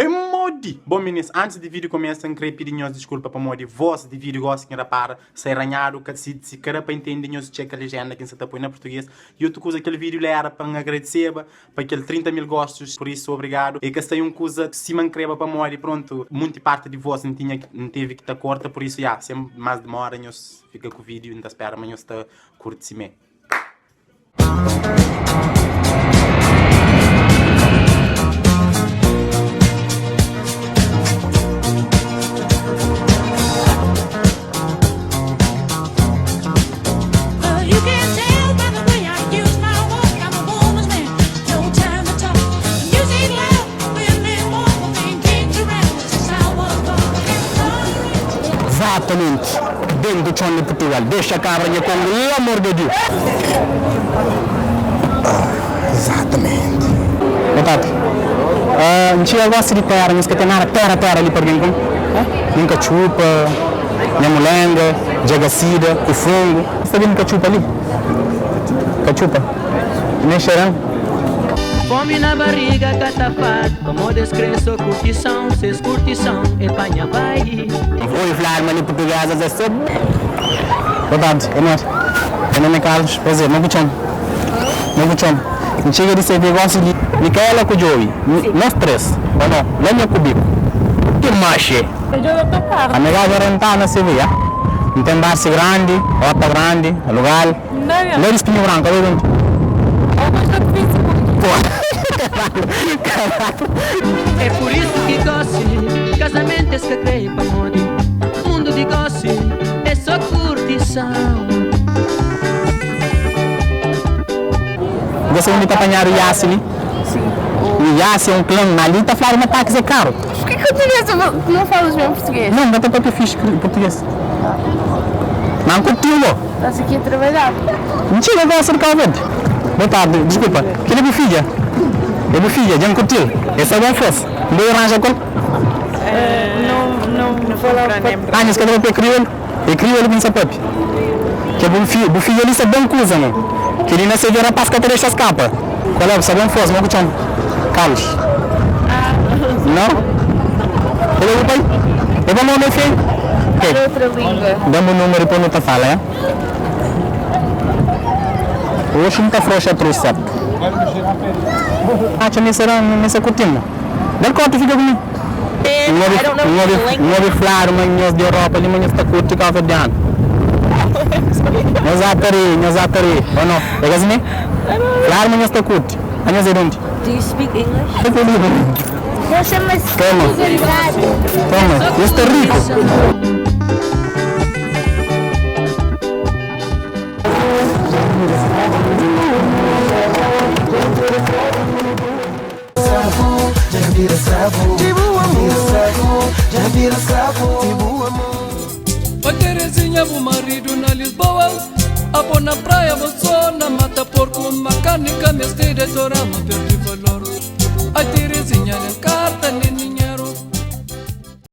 Hey modi! Bom minis, antis di video kumesa N kre pidi nhos diskulpa pamodi voz di video gosi ki N rapara sai ranhadu ka si si ka da pa intende nhos txeka lejenda ki N sa ta poi na português i otu kuza kel video la era pa N agradeseba pa kel 30 mil gostus pur isu obrigadu e ka sai un kuza sima N kreba pamodi prontu munti parti di voz N tinha N tevi ki ta korta pur isu ya sen mas dimora nhos fika ku video N ta spera ma nhos ta kurti simé. Exatamente Dentu txon di Portugal Dexa kabra nha kongu l'amor de Diu. Exatamente. Bo tata N txiga gosi di tera nhos ka ten nada tera tera li pa algen kume Nin katxupa nha mulenga djagasida ku fungu Sta ben katxupa li Katxupa Nen xeran. Fomi na barriga ka ta fat Pamodi es kre so curtição Ses curtição é panha bai. Oi fladu ma li portuguesas é so. Boa tarde, é nós. Meu nome é Carlos, prazer. Mo ku txoma? Mo ku txoma? N txiga di CV gosi di Micaela ku Joey, nos 3, ô no, la nha ku biku. Ki maxe! Amigaja rentá na CV, ah. N ten barsi grandi, ota grandi, alugal. La di Spinhu Branku, abo é di undi? É pur isu ki gosi kazamentu es ka kre pamodi mundu di gosi é so kurtisau. Dja sabe undi ta panhadu Yasi li? E Yasi é un klan, ma li ta fladu ma taxi é karu. Porquê que português? Tu não falas bem português? Não, N ka ta papia fixi português. Ma N curtiu bo. Estás aqui a trabalhar. N txiga gosi di Cabo Verde. Boa tarde, desculpa, kel é bu fidja? É bu fidja, dja N curtil. É só bom fosse. N debe ranja ku el? Não, não, não falo. Ah, nhos ka ta papia kriolu? É kriolu ki N sa papia. Ke bu fi, bu fidja li sa ben kuza mo. Ke li na CV rapaz ka ta dexa skapa. Qual é, bu sa ben força, mo ku txoma? Carlos. Não? Qual é bu pai? É pa nome é feio? Ok. Da-m bu número depois nu ta fala, é? Oxi N ta froxa tricep. Atxa mi sa mi sa curti-m mo. Dal kota fika ku mi. N obi, N obi, N obi fladu ma nhos di Europa li ma nhos ta kurti kauverdianu. Nhos ata ri, nhos ata ri, o no? É ka si? Fladu ma nhos ta kurti. A nhos é di undi? Toma, toma, nhos ta riku. Oi Terezinha, bu maridu na Lisboa Abo na praia, bo so na mata porku Ma karni ka meste de tora, ma perde valor Ai Terezinha, nen karta, nen ninhun.